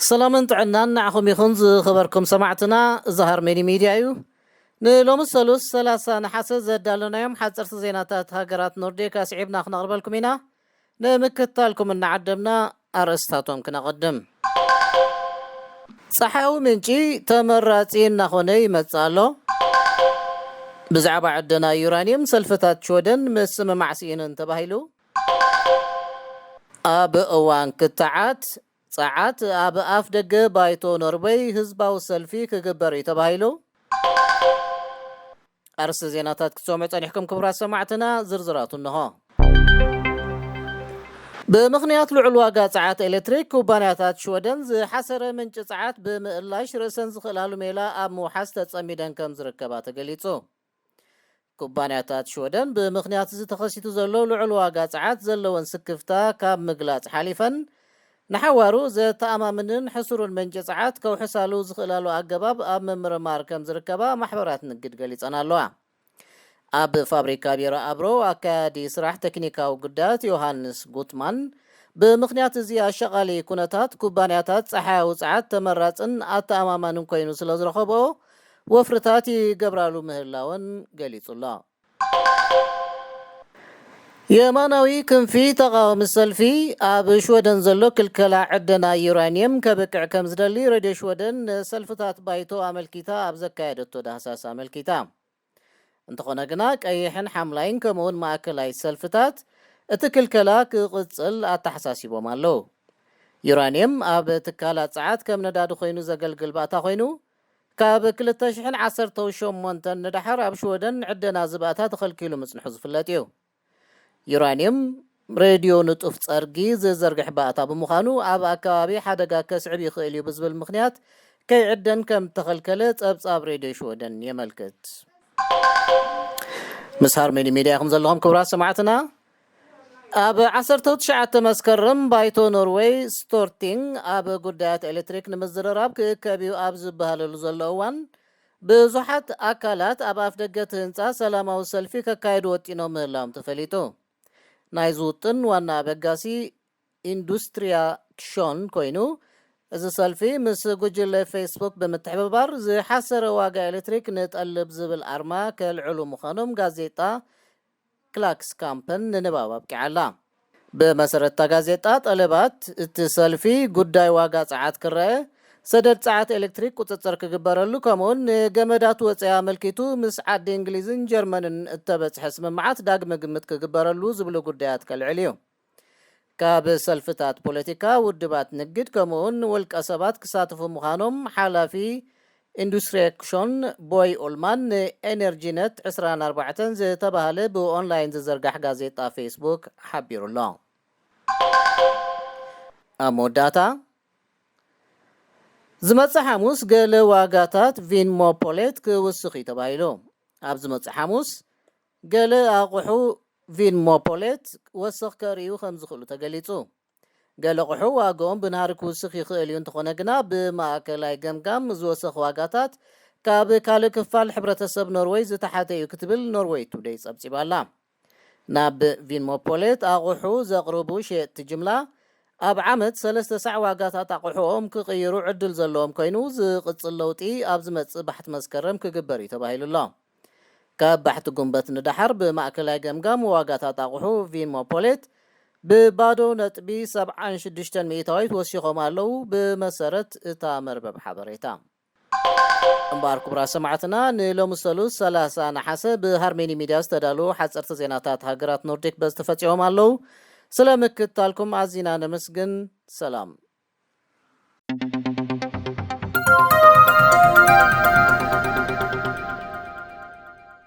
ሰላምን ጥዕናን ንዓኹም ይኹን ዝኸበርኩም ሰማዕትና። እዚ ሃርሜኒ ሚድያ እዩ። ንሎሚ ሰሉስ ሰላሳ ነሓሰ ዘዳለናዮም ሓፀርቲ ዜናታት ሃገራት ኖርዲክ ኣስዒብና ክነቕርበልኩም ኢና። ንምክትታልኩም እናዓደምና ኣርእስታቶም ክነቐድም። ፀሓያዊ ምንጪ ተመራፂ እናኾነ ይመፅእ ኣሎ። ብዛዕባ ዕደና ዩራኒየም ሰልፍታት ሽወደን ምስምማዕ ስኢነን ተባሂሉ። ኣብ እዋን ክትዓት ፀዓት ኣብ ኣፍ ደገ ባይቶ ኖርወይ ህዝባዊ ሰልፊ ክግበር እዩ ተባሂሉ። ኣርእስቲ ዜናታት ክትሰምዑ ጸኒሕኩም ክቡራት ሰማዕትና፣ ዝርዝራቱ እንሆ። ብምኽንያት ልዑል ዋጋ ጸዓት ኤሌክትሪክ፣ ኩባንያታት ሽወደን ዝሓሰረ ምንጪ ጸዓት ብምእላሽ ርእሰን ዝኽእላሉ ሜላ ኣብ ምውሓስ ተጸሚደን ከም ዝርከባ ተገሊጹ። ኩባንያታት ሽወደን ብምኽንያት እዚ ተኸሲቱ ዘሎ ልዑል ዋጋ ጸዓት ዘለወን ስክፍታ ካብ ምግላጽ ሓሊፈን፣ ንሓዋሩ ዘተኣማምንን ሕሱሩን ምንጪ ጸዓት ከውሕሳሉ ዝኽእላሉ ኣገባብ ኣብ ምምርማር ከም ዝርከባ ማሕበራት ንግድ ገሊጸን ኣለዋ። ኣብ ፋብሪካ ቢራ ኣብሮ ኣካያዲ ስራሕ ቴክኒካዊ ጉዳያት ዮሃንስ ጉትማን፣ ብምኽንያት እዚ ኣሻቓሊ ኩነታት ኩባንያታት ጸሓያዊ ጸዓት ተመራጽን ኣተኣማማንን ኮይኑ ስለ ዝረኸብኦ፣ ወፍርታት ይገብራሉ ምህላወን ገሊጹ ኣሎ። የማናዊ ክንፊ ተቓዋሚ ሰልፊ፣ ኣብ ሽወደን ዘሎ ክልከላ ዕደና ዩራኒየም ከብቅዕ ከም ዝደሊ ሬድዮ ሽወደን ንሰልፍታት ባይቶ ኣመልኪታ ኣብ ዘካየደቶ ዳህሳስ ኣመልኪታ። እንተኾነ ግና ቀይሕን ሓምላይን ከምኡውን ማእከላይ ሰልፍታት እቲ ክልከላ ክቕጽል ኣተሓሳሲቦም ኣለዉ። ዩራኒየም ኣብ ትካላት ጸዓት ከም ነዳዲ ኮይኑ ዘገልግል ባእታ ኮይኑ፣ ካብ ክልተ ሽሕን ዓሰርተ ሸሞንተን ንደሓር ኣብ ሽወደን ዕደና ዝባእታ ተኸልኪሉ ምጽንሑ ዝፍለጥ እዩ። ዩራኒየም ሬድዮ ንጡፍ ጸርጊ ዝዘርግሕ ባእታ ብምዃኑ፣ ኣብ ኣከባቢ ሓደጋ ከስዕብ ይኽእል እዩ ብዝብል ምኽንያት ከይዕደን ከም እተኸልከለ ጸብጻብ ሬድዮ ሽወደን የመልክት። ምስ ሃርሜኒ ሚድያ ኢኹም ዘለኹም ክቡራት ሰማዕትና። ኣብ ዓሰርተ ትሽዓተ መስከረም ባይቶ ኖርወይ ስቶርቲንግ ኣብ ጉዳያት ኤሌክትሪክ ንምዝርራብ ክእከብ እዩ ኣብ ዝበሃለሉ ዘሎ እዋን፣ ብዙሓት ኣካላት ኣብ ኣፍ ደገ እቲ ህንጻ ሰላማዊ ሰልፊ ከካይዱ ወጢኖም ምህላዎም ተፈሊጡ። ናይዚ ውጥን ዋና ኣበጋሲ ኢንዱስትሪያ ክሾን ኮይኑ፣ እዚ ሰልፊ ምስ ጉጅለ ፌስቡክ ብምትሕብባር ዝሓሰረ ዋጋ ኤሌክትሪክ ንጠልብ ዝብል ኣርማ ከልዕሉ ምዃኖም ጋዜጣ ክላክስ ካምፐን ንንባብ ኣብቂዓላ። ብመሰረት እታ ጋዜጣ ጠለባት እቲ ሰልፊ ጉዳይ ዋጋ ጸዓት ክረአ፣ ሰደድ ጸዓት ኤሌክትሪክ ቁጽጽር ክግበረሉ፣ ከምኡውን ንገመዳት ወጻኢ ኣመልኪቱ ምስ ዓዲ እንግሊዝን ጀርመንን እተበጽሐ ስምምዓት ዳግመ ግምት ክግበረሉ ዝብሉ ጉዳያት ከልዕል እዩ። ካብ ሰልፍታት ፖለቲካ፣ ውድባት ንግድ፣ ከምኡውን ውልቀ ሰባት ክሳተፉ ምዃኖም ሓላፊ ኢንዱስትሪ ኣክሽን ቦይ ኡልማን ንኤነርጂ ነት ዕስራን ኣርባዕተን ዝተባህለ ብኦንላይን ዝዝርጋሕ ጋዜጣ ፌስቡክ ሓቢሩ ኣሎ። ኣብ መወዳእታ፣ ዝመጽእ ሓሙስ ገለ ዋጋታት ቪንሞ ፖሌት ክውስኽ እዩ ተባሂሉ። ኣብ ዝመጽእ ሓሙስ ገለ ኣቑሑ ቪንሞ ፖሌት ወሰኽ ከርእዩ ከም ዝኽእሉ ተገሊጹ። ገለ ኣቑሑ ዋግኦም ብናህሪ ክውስኽ ይኽእል እዩ፣ እንተኾነ ግና ብማእከላይ ገምጋም ዝወሰኽ ዋጋታት ካብ ካልእ ክፋል ሕብረተሰብ ኖርወይ ዝተሓተ እዩ ክትብል ኖርወይ ቱደይ ጸብጺባ ኣላ። ናብ ቪንሞ ፖሌት ኣቑሑ ዘቕርቡ ሸየጥቲ ጅምላ ኣብ ዓመት ሰለስተ ሳዕ ዋጋታት ኣቑሑኦም ክቕይሩ ዕድል ዘለዎም ኮይኑ፣ ዝቕጽል ለውጢ ኣብ ዝመጽእ ባሕቲ መስከረም ክግበር እዩ ተባሂሉ ኣሎ። ካብ ባሕቲ ጉንበት ንደሓር ብማእከላይ ገምጋም ዋጋታት ኣቑሑ ቪንሞ ፖሌት ብባዶ ነጥቢ ሰብዓን ሽዱሽተን ሚእታዊት ወሲኾም ኣለዉ፣ ብመሰረት እታ መርበብ ሓበሬታ። እምበኣር ክቡራት ሰማዕትና፣ ንሎሚ ሰሉስ ሰላሳ ነሓሰ ብሃርሜኒ ሚድያ ዝተዳለዉ ሓፀርቲ ዜናታት ሃገራት ኖርዲክ በዚ ተፈጺሞም ኣለዉ። ስለ ምክትታልኩም ኣዚና ነመስግን። ሰላም።